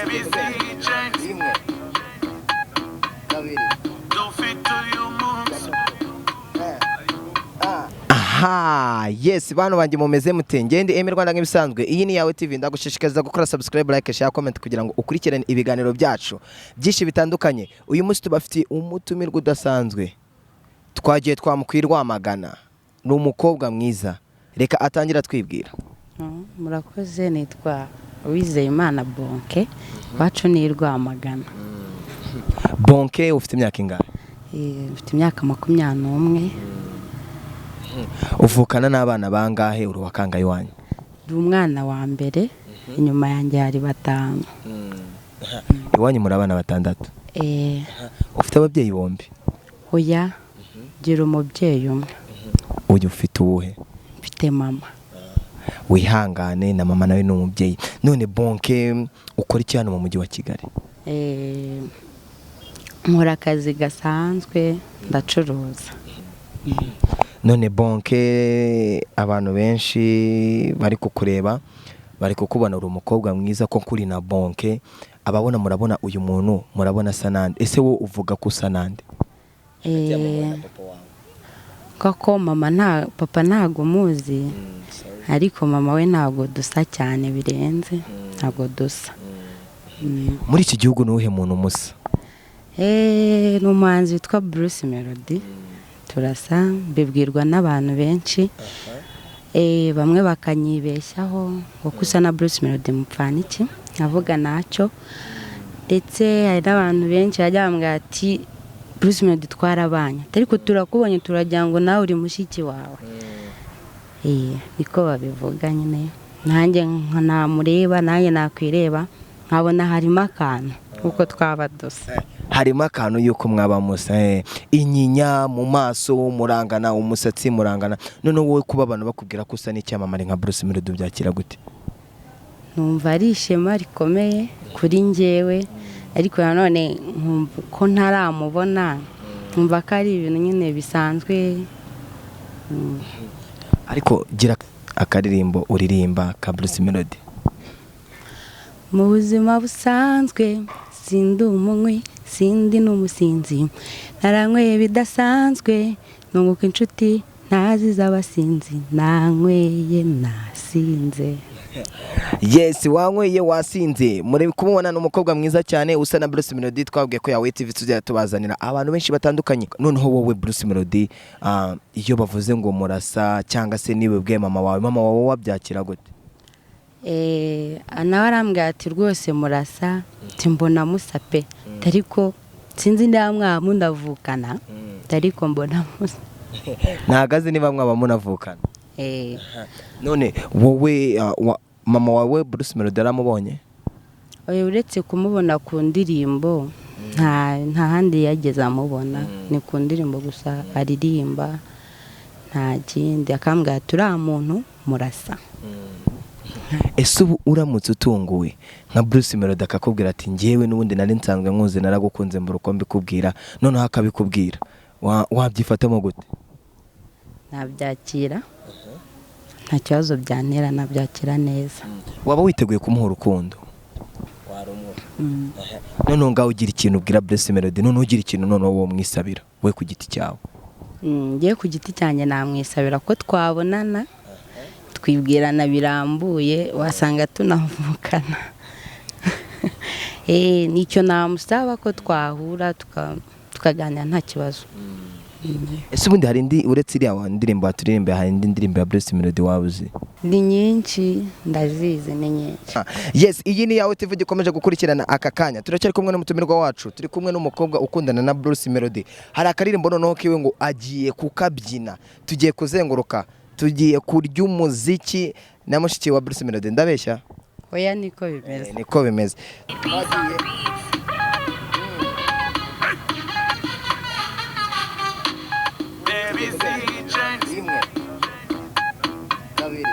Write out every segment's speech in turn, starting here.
Rimwe, kabiri, Aha, yes, bantu banjye mumeze mute? Ngende Emi Rwanda nk'ibisanzwe. Iyi ni Yawe TV. Ndagushishikariza gukora subscribe, like, share, comment kugira ngo ukurikirane ibiganiro byacu byinshi bitandukanye. Uyu munsi tubafitiye umutumirwa udasanzwe. Twagiye twamukwira Rwamagana. Ni umukobwa mwiza. Reka atangira twibwira. Murakoze, nitwa Uwizeyimana Bonke, iwacu ni i Rwamagana. Bonke, ufite imyaka ingana? Mfite imyaka 21. Uvukana n'abana bangahe? Uri uwa kangahe iwanyu? Ndi umwana wa mbere, inyuma yanjye hari batanu. Iwanyu muri abana batandatu? Eh. Ufite ababyeyi bombi? Oya, gira umubyeyi umwe. Uyu ufite uwuhe? Mfite mama. Wihangane, na mama nawe ni umubyeyi. None Bonke, ukora iki hano mu mujyi wa Kigali? Nkora akazi gasanzwe, ndacuruza. None Bonke, abantu benshi bari kukureba, bari kukubona, uri umukobwa mwiza ko kuri na Bonke ababona, murabona uyu muntu, murabona asa nande? Ese wowe uvuga ko usa nande? Koko mama nta papa ntago muzi, ariko mama we ntabwo dusa cyane birenze, ntabwo dusa. Muri iki gihugu ni uwuhe muntu musa? Ni umuhanzi witwa Bruce Melody, turasa, mbibwirwa n'abantu benshi. Bamwe bakanyibeshyaho ngo ko usa na Bruce Melody mupfana iki, nkavuga ntacyo. Ndetse hari n'abantu benshi bajya bambwira ati Bruce Melody twarabanye, ariko turakubonye turagira ngo nawe uri mushiki wawe. Niko babivuga nyine, nanjye namureba, nanjye nakwireba nkabona harimo akantu kuko twaba dusa. Harimo akantu yuko mwaba musa, inyinya mu maso murangana, umusatsi murangana. Noneho wowe kuba abantu bakubwira ko usa n'icyamamare nka Bruce Melody, byakira gute? Numva ari ishema rikomeye kuri njyewe, ariko nanone nkumva ko ntaramubona, nkumva ko ari ibintu nyine bisanzwe. Ariko gira akaririmbo uririmba ka Bruce Melody. Mu buzima busanzwe sindi umunywi, sindi n'umusinzi, naranyweye bidasanzwe nunguka inshuti ntazi z'abasinzi, nanyweye nasinze. Yes, wanyweye wasinze. Muri kumubona, ni umukobwa mwiza cyane usa na Bruce Melody. Twabwiye ko Yawe TV tuzajya tubazanira abantu benshi batandukanye. Noneho wowe Bruce Melody, iyo bavuze ngo murasa, cyangwa se niba ubwiye mama wawe, mama wawe wabyakira gute? Nawe arambwira ati rwose murasa, ati mbona musa pe, ariko sinzi niba mwaba munavukana, ariko mbona musa. Ntabwo azi niba mwaba munavukana. Eh. None wowe, mama wawe Bruce Melody aramubonye? Oya, uretse kumubona ku ndirimbo nta handi yageze amubona, ni ku ndirimbo gusa aririmba, nta kindi. Akambwira ati uriya muntu murasa. Ese ubu uramutse utunguwe nka Bruce Melody akakubwira ati njyewe n'ubundi nari nsanzwe nkuzi, naragukunze, mbura uko mbikubwira, noneho akabikubwira, wabyifatamo gute? Nabyakira, nta kibazo byantera, nabyakira neza. Waba witeguye kumuha urukundo? Noneho ngaho ugira ikintu ubwira Bruce Melody, noneho ugira ikintu noneho wowe mwisabira we ku giti cyawe. Njye ku giti cyanjye namwisabira ko twabonana, twibwirana birambuye, wasanga tunavukana. Nicyo namusaba, ko twahura tukaganira nta kibazo. Ese ubundi hari indi, uretse iriya ndirimbo waturirimba, hari indi ndirimbo ya Bruce Melody waba uzi? Ni nyinshi, ndazizi, ni nyinshi. Yes, iyi ni Yawe TV gikomeje gukurikirana aka kanya. Turacyari kumwe n'umutumirwa wacu, turi kumwe n'umukobwa ukundana na Bruce Melody. Hari akaririmbo noneho kiwe ngo agiye kukabyina. Tugiye kuzenguruka, tugiye kurya umuziki na mushiki wa Bruce Melody. Ndabeshya? Oya, niko bimeze. Niko bimeze. Twagiye. Rimwe, kabiri,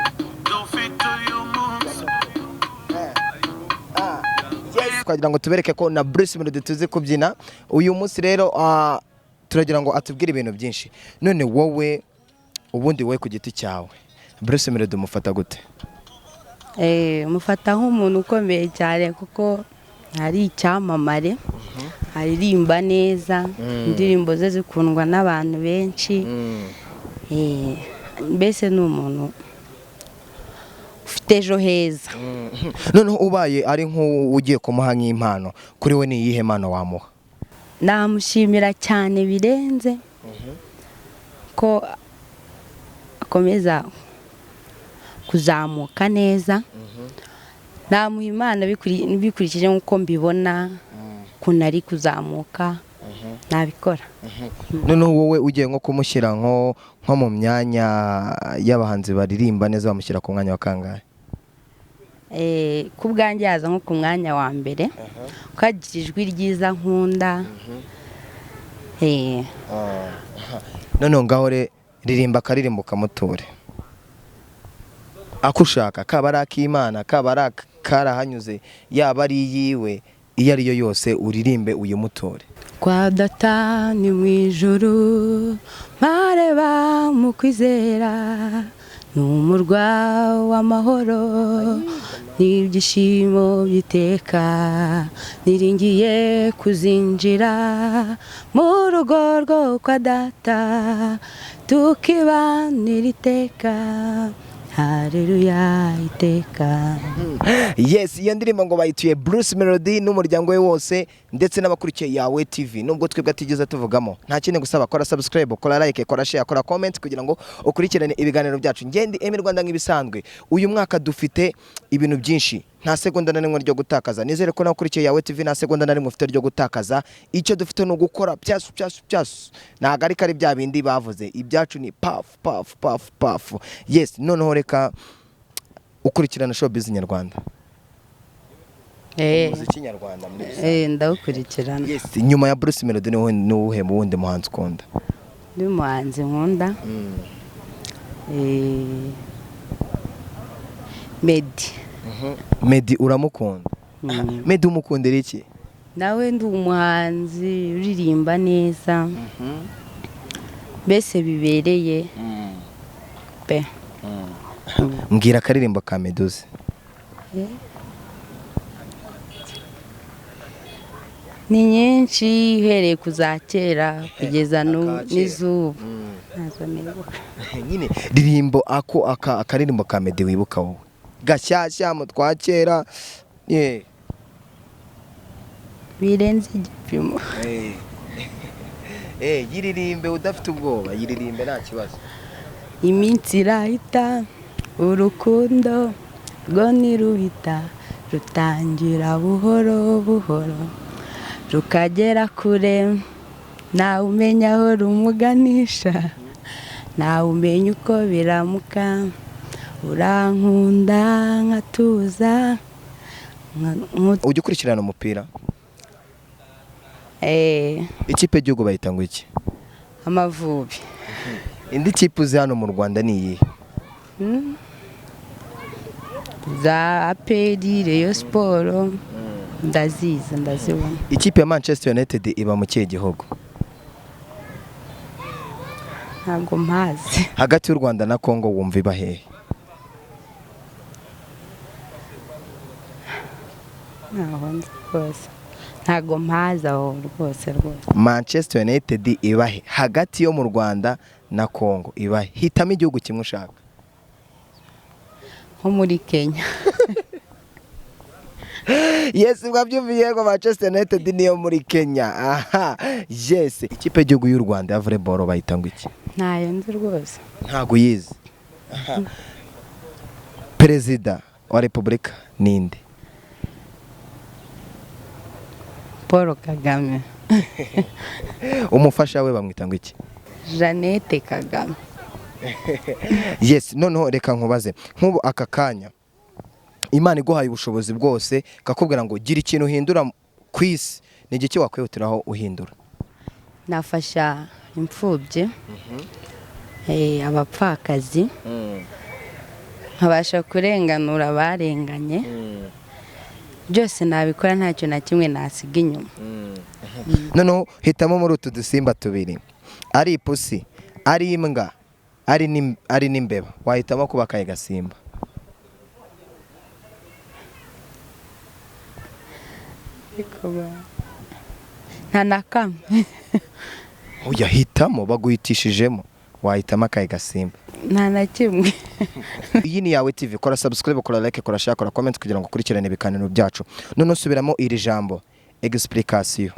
Twagira ngo tubereke ko na Bruce Melody tuzi kubyina. Uyu munsi rero turagira ngo atubwire ibintu byinshi. None wowe ubundi, wowe ku giti cyawe, Bruce Melody umufata gute? Mufata nk'umuntu ukomeye cyane kuko Ari icyamamare, aririmba neza, indirimbo ze zikundwa n'abantu benshi. Mbese ni umuntu ufite ejo heza. Noneho ubaye ari nk'ugiye kumuha nk'impano, kuri we ni iyihe mpano wamuha? Namushimira cyane birenze ko akomeza kuzamuka neza. Namuha impano bikurikije nk'uko mbibona ukuntu ari kuzamuka, nabikora. Noneho wowe ugiye nko kumushyira nko mu myanya y'abahanzi baririmba neza, bamushyira ku mwanya wa kangahe? Ku bwanjye yaza nko ku mwanya wa mbere, kuko agira ijwi ryiza nkunda. Noneho ngaho ririmba akaririmbo kamuture ako ushaka, kaba ari ak'Imana, kaba ari akarahanyuze, yaba ari iyiwe, iyo ari yo yose uririmbe uyimutore. Kwa data ni mu ijuru, mpareba mu kwizera, ni umurwa w'amahoro n'ibyishimo by'iteka, niringiye kuzinjira mu rugo rwo kwa data, tukibanira iteka, haleluya iteka. Yes, iyo ndirimbo ngo bayituye Bruce Melody n'umuryango we wose ndetse n'abakurikiye Yawe TV. Nubwo twebwe atigeze tuvugamo, nta kindi gusaba, kora subscribe, kora like, kora share, kora comment kugira ngo ukurikirane ibiganiro byacu. Ngendi Emi Rwanda nk'ibisanzwe. Uyu mwaka dufite ibintu byinshi, nta segonda na rimwe ryo gutakaza. Nizere ko nawe ukurikiye Yawe TV nta segonda na rimwe ufite ryo gutakaza. Icyo dufite ni ugukora pyasu pyasu pyasu, ntabwo ariko ari bya bindi bavuze, ibyacu ni pafu pafu pafu pafu. Yes, noneho reka ukurikirana showbiz nyarwanda, umuziki nyarwanda muri rusange. Ndawukurikirana. Yes, nyuma ya Bruce Melody ni uwuhe wundi muhanzi ukunda? Ndi umuhanzi nkunda Meddy. Meddy uramukunda? Meddy umukundira iki? Nawe ndi umuhanzi uririmba neza, mbese bibereye pe. Mbwira akaririmbo ka Meduze. Ni nyinshi, uhereye ku za kera kugeza n'izubu, ntazo nibuka. Nyine ririmbo ako akaririmbo ka Meddy wibuka wowe gashyashya mu twa kera. Birenze igipimo. Yiririmbe udafite ubwoba, yiririmbe nta kibazo. Iminsi irahita, urukundo rwo ntiruhita, rutangira buhoro buhoro rukagera kure, ntawe umenya aho rumuganisha, ntawe umenya uko biramuka, urankunda nkatuza. Ujya ukurikirana umupira? Ikipe y'igihugu bayita ngo iki? Amavubi. Indi kipe uzi hano mu Rwanda ni iyihe? Za APR, Rayon Sport, ndazizi, ndazibona. Ikipe ya Manchester United iba mu kihe gihugu? Ntabwo mpazi. Hagati y'u Rwanda na Congo wumva iba hehe? Ntaho nzi rwose, ntabwo mpazi aho rwose rwose. Manchester United iba he? Hagati yo mu Rwanda na Congo iba he? Hitamo igihugu kimwe ushaka. Nko muri Kenya. Yes, mwabyumviye ngo Manchester United niyo muri Kenya. Aha, yes. Ikipe y'igihugu y'u Rwanda ya volleyball bayita ngo iki? Ntayo nzi rwose. Ntago uyizi. Perezida wa Repubulika ninde? Paul Kagame. Umufasha we bamwita ngo iki? Jeannette Kagame. Yes, noneho reka nkubaze, nk'ubu aka kanya Imana iguhaye ubushobozi bwose kakubwira ngo gira ikintu uhindura ku isi, ni igiki wakwihutiraho uhindura? Nafasha imfubyi, abapfakazi, nkabasha kurenganura abarenganye, byose nabikora ntacyo na kimwe nasiga inyuma. Noneho hitamo muri utu dusimba tubiri, ari ipusi, ari imbwa, ari n'imbeba, wahitamo kuba akahe gasimba? Ariko nta na kamwe. Oya, hitamo, baguhitishijemo, wahitamo akahe gasimba? Nta na kimwe. Iyi ni Yawe TV. Kora subscribe, kora like, kora share, kora comment kugira ngo ukurikirane ibiganiro byacu. None usubiramo iri jambo: explication.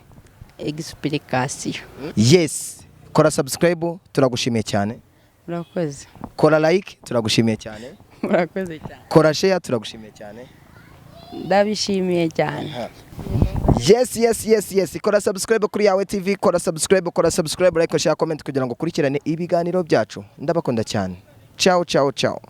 Explication. Yes, kora subscribe, turagushimiye cyane. Murakoze. Kora like, turagushimiye cyane. Murakoze cyane. Kora share, turagushimiye cyane. Ndabishimiye cyane. Yes, kora subscribe kuri Yawe TV. Kora subscribe, kora subscribe, like, share, comment kugira ngo ukurikirane ibiganiro byacu. Ndabakunda cyane. Ciao, ciao, ciao.